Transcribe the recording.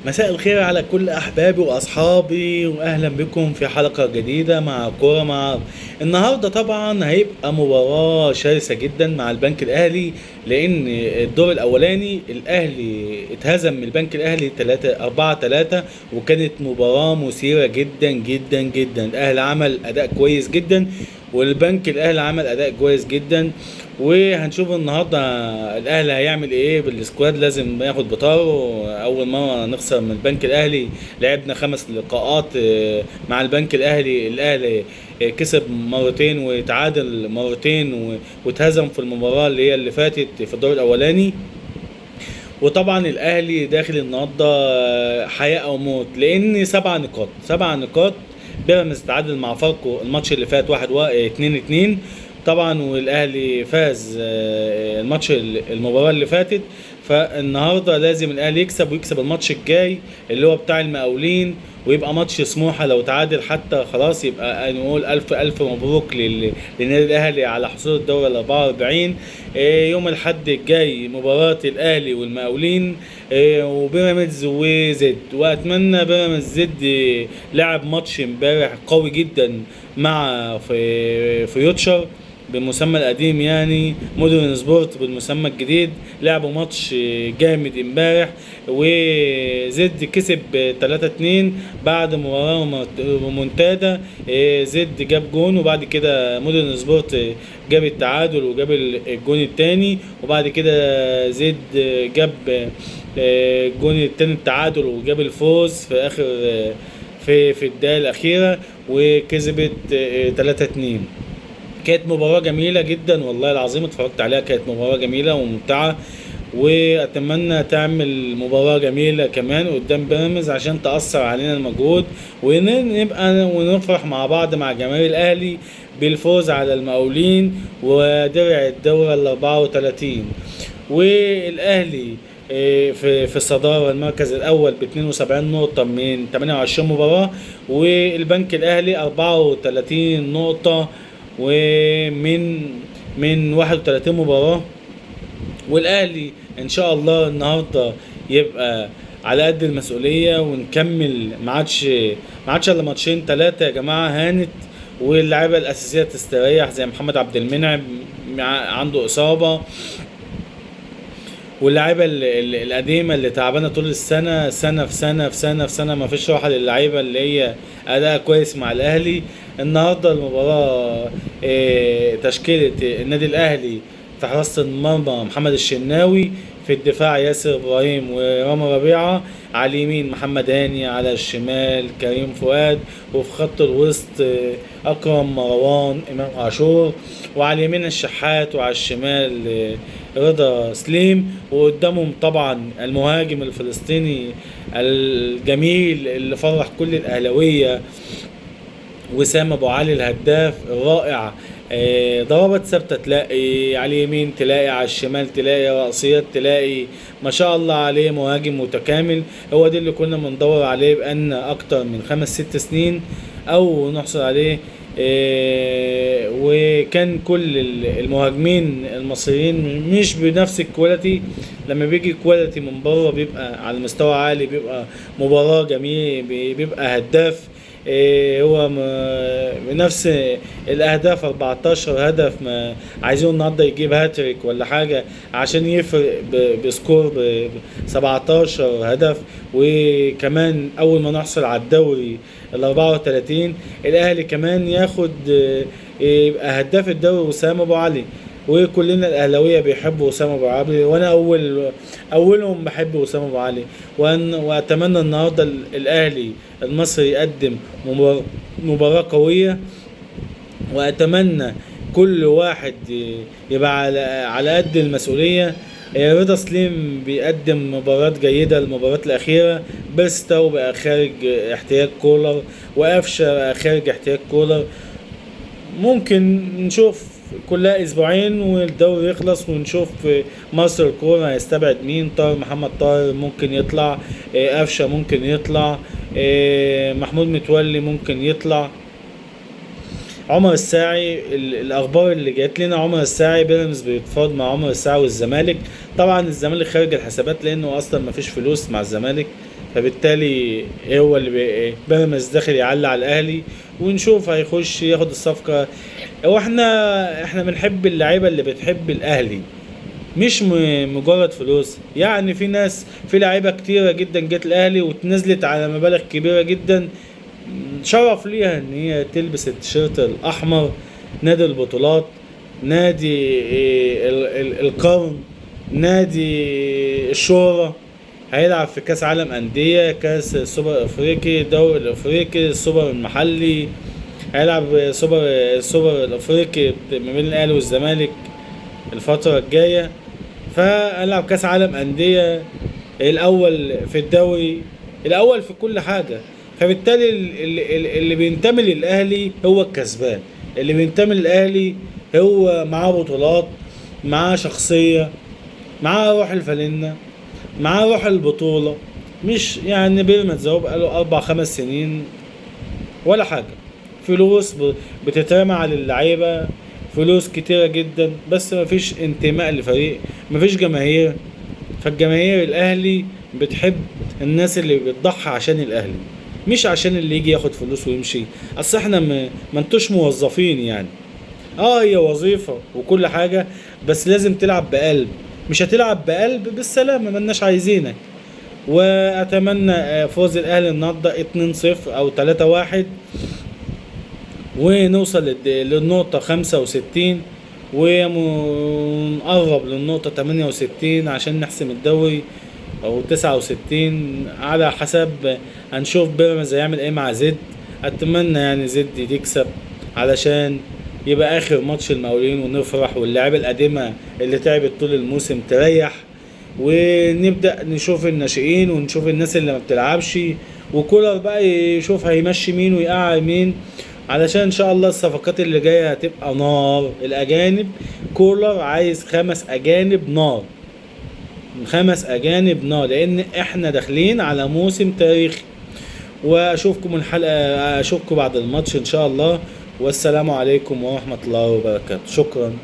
مساء الخير على كل احبابي واصحابي، واهلا بكم في حلقة جديدة مع كورة مع النهارده. طبعا هيبقى مباراة شرسة جدا مع البنك الاهلي، لان الدور الاولاني الاهلي اتهزم من البنك الاهلي 3-4-3، وكانت مباراة مثيرة جدا جدا جدا. الاهلي عمل اداء كويس جدا والبنك الاهلي عمل اداء كويس جدا، وهنشوف النهارده الاهلي هيعمل ايه بال squad. لازم ياخد بطاره. اول مرة نخسر من البنك الاهلي، لعبنا 5 لقاءات مع البنك الاهلي، الاهلي كسب مرتين وتعادل مرتين واتهزم في المباراة اللي هي اللي فاتت في الدور الاولاني. وطبعا الاهلي داخل النهارده حياة او موت، لان 7 نقاط. بيراميدز تعادل مع فاركو الماتش اللي فات 2-2 طبعا، والاهلي فاز الماتش المباراة اللي فاتت. فالنهارده لازم الاهلي يكسب، ويكسب الماتش الجاي اللي هو بتاع المقاولين، ويبقى ماتش سموحه لو تعادل حتى خلاص يبقى نقول الف الف مبروك للنادي الاهلي على حصول الدوري ال 44. يوم الاحد الجاي مباراة الاهلي والمقاولين، وبيراميدز وزد. واتمنى بيراميدز زد لعب ماتش امبارح قوي جدا مع فيوتشر بالمسمى القديم، يعني مودرن سبورت بالمسمى الجديد، لعبوا ماتش جامد امبارح، وزد كسب 3-2 بعد مباراة ريمونتادا. زد جاب جون، وبعد كده مودرن سبورت جاب التعادل وجاب الجون الثاني، وبعد كده زد جاب الجون الثاني التعادل وجاب الفوز في اخر في الدقيقة الأخيرة، وكسبت 3-2. كانت مباراة جميلة جدا والله العظيم، اتفرجت عليها، كانت مباراة جميلة وممتعة، واتمنى تعمل مباراة جميلة كمان قدام بيراميدز عشان تأثر علينا المجهود، ونبقى ونفرح مع بعض مع جماهير الاهلي بالفوز على المقاولين ودرع الدورة ال 34. والاهلي في الصدارة المركز الأول ب 72 نقطة من 28 مباراة، والبنك الأهلي 34 نقطة ومن 31 مباراة. والأهلي إن شاء الله النهاردة يبقى على قد المسؤولية ونكمل، ما عادش إلا ماتشين 3 يا جماعة هانت، واللعيبة الأساسية تستريح زي محمد عبد المنعم عنده إصابة، واللعيبة القديمة اللي تعبانة طول السنة، سنة في سنة في سنة في سنة، ما فيش راحة للعيبة اللي هي اداء كويس مع الاهلي. النهارده المباراة تشكيله النادي الاهلي: في حراسة المرمى محمد الشناوي، في الدفاع ياسر ابراهيم ورامي ربيعة، على اليمين محمد هاني، على الشمال كريم فؤاد، وفي خط الوسط اكرم مروان امام عاشور، وعلى اليمين الشحات، وعلى الشمال رضا سليم، وقدامهم طبعا المهاجم الفلسطيني الجميل اللي فرح كل الاهلاوية وسام ابو علي الهداف الرائع. ضربات ثابتة تلاقي على اليمين، تلاقي على الشمال، تلاقي رأسيات، تلاقي ما شاء الله عليه، مهاجم متكامل. هو ده اللي كنا بندور عليه بقالنا اكتر من 5-6 سنين او نحصل عليه. وكان كل المهاجمين المصريين مش بنفس ال quality، لما بيجي quality من بره بيبقى على مستوى عالي، بيبقى مباراة جميل، بيبقى هداف. هو بنفس الاهداف 14 هدف، ما عايزين النهارده يجيب هاتريك ولا حاجة عشان يفرق ب score ب 17 هدف. وكمان اول ما نحصل على الدوري ال 34 الاهلي كمان ياخد يبقى هداف الدوري وسام ابو علي، وكلنا الاهلاوية بيحبوا وسام ابو علي، وانا اولهم بحب وسام ابو علي. واتمنى النهارده الاهلي المصري يقدم مباراة قوية، واتمنى كل واحد يبقى على قد المسؤولية. رضا سليم بيقدم مباراة جيدة المباراة الأخيرة، بيرسي بقى خارج احتياج كولر، وقفشة بقى خارج احتياج كولر. ممكن نشوف كلها اسبوعين والدوري يخلص، ونشوف مصر الكورة هيستبعد مين. طاهر محمد طاهر ممكن يطلع، قفشة ممكن يطلع، محمود متولي ممكن يطلع. عمر الساعي، الاخبار اللي جات لنا عمر الساعي، بيراميدز بيتفاوض مع عمر الساعي والزمالك. طبعا الزمالك خارج الحسابات لانه اصلا ما فيش فلوس مع الزمالك، فبالتالي هو اللي بيراميدز داخل يعلي على الاهلي، ونشوف هيخش ياخد الصفقة. هو احنا بنحب اللعيبة اللي بتحب الاهلي، مش مجرد فلوس. يعني في ناس، في لعيبة كتيرة جدا جت الاهلي واتنزلت على مبالغ كبيرة جدا، شرف ليها ان هي تلبس التيشيرت الاحمر، نادي البطولات، نادي القرن، نادي الشهرة. هيلعب في كاس عالم اندية، كاس السوبر الافريقي، الدوري الافريقي، السوبر المحلي، هيلعب السوبر الافريقي ما بين الاهلي والزمالك الفترة الجاية، فهيلعب كاس عالم اندية، الاول في الدوري، الاول في كل حاجة. فبالتالي اللي بينتمي للاهلي هو الكسبان، اللي بينتمي للاهلي هو معاه بطولات، معاه شخصية، معاه روح الفالنة، معاه روح البطولة. مش يعني بيراميدز اهو بقاله 4-5 سنين ولا حاجة، فلوس بتترمى على اللعيبة، فلوس كتيرة جدا، بس مفيش انتماء لفريق، مفيش جماهير. فالجماهير الاهلي بتحب الناس اللي بتضحي عشان الاهلي، مش عشان اللي يجي ياخد فلوس ويمشي. اصل احنا ما انتوش موظفين يعني، هي وظيفة وكل حاجة، بس لازم تلعب بقلب. مش هتلعب بقلب بالسلامة، ما لناش عايزينك. واتمنى فوز الاهلي النهارده 2-0 او 3-1، ونوصل للنقطة 65، ونقرب للنقطة 68 عشان نحسم الدوري، او 69 على حسب. هنشوف بيراميدز هيعمل ايه مع زد. اتمنى زد تكسب علشان يبقى اخر ماتش المقاولين ونفرح، واللاعيبه القديمة اللي تعبت طول الموسم تريح، ونبدا نشوف الناشئين ونشوف الناس اللي ما بتلعبش، وكولر بقى يشوف هيمشي مين ويقع مين، علشان ان شاء الله الصفقات اللي جاية هتبقى نار. الاجانب كولر عايز 5 اجانب نار، 5 اجانب نار، لان احنا داخلين على موسم تاريخي. واشوفكم الحلقة، اشوفكم بعد الماتش ان شاء الله، والسلام عليكم ورحمة الله وبركاته. شكرا.